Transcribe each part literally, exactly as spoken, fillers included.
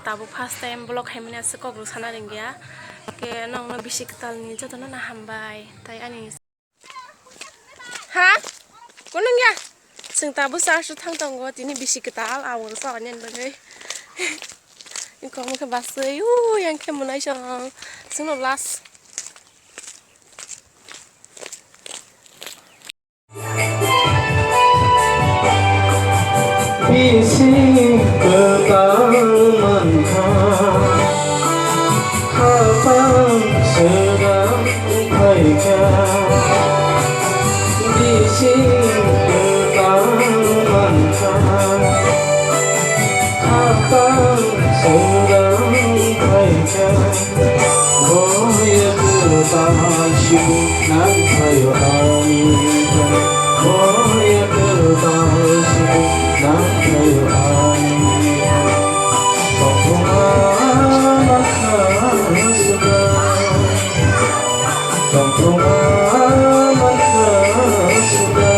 Tabuk first time vlog khaimani aswk kok rw sana rwngya. Khe nokno bisi kwtalni jotono no hambai. Tai ani ha? Kunung ya? Chwng tabuk church o thang tongo, tini bisi kwtal awang sa ani bagwi. Ingkho mokhe baswi, u yang khe mwnai song. Chwngno last. Bisi kwtal mankha, hapang swnam phaikha. Bisi kwtal mankha, hapang swnam phaikha. Boya kwtal sibu nang phaio ani. Boya kwtal sibu nang phaio ani. Tongthokma mankha swkang. Tongthokma mankha swkang.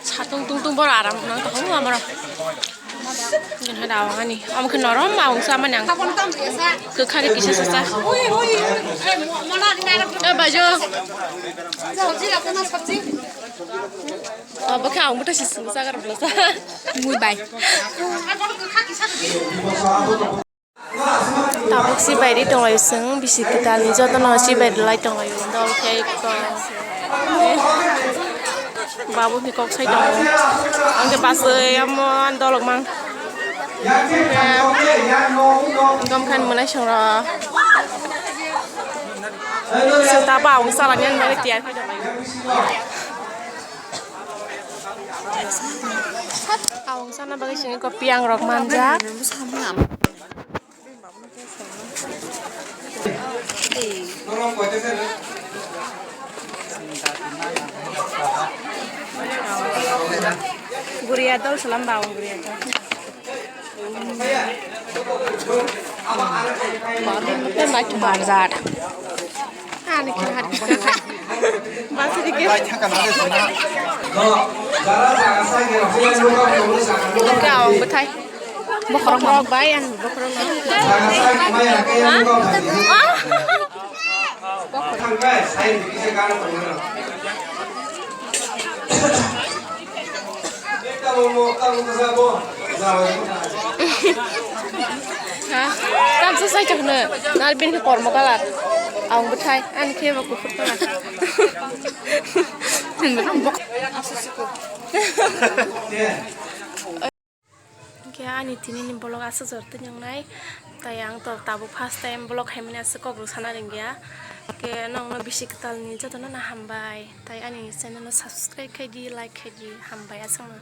Satung tungtung boro aram nang tong amaro. Nini hai dawa ani. Omo khe norom ma ungsa mani ang. Kwkha khe kisa sasa. Eh, bajo. Obo khe ang bwtha si sung sagar bwsa. Mui bai. Tabuk si bai ri tong lai sung, bisi kwtal ni joto no si bai ri lai tong lai dol khe ko. Babu ni kok sai tongo. Ang khe basui amo dolok mang. Gom khan mwnai song ro. Sota ba ang sala nyan mari tiar. Awang sana bagwi sini ko piang rok manjak. Guriya dol salam ba, guriya dol. Barjat. Ani kira hari kita. Masih dikit. Kau betai. Bokrok bokrok bai, an bokrok. Hah? Ha? Tamsa sai chokno. Nal bin ke kormo kalar. Ang bwthai, ani khe bo kuphur kalar. Hwnkhe ani tini ni vlog aswk jora twi nang nai. Tai ang to tabuk first time vlog khaimani aswk kok rw sana rwngya. Hwnkhe nokno bisi kwtal ni jotono no hambai. Tai ani channel no subscribe khai di, like khai di, hambai aswkno.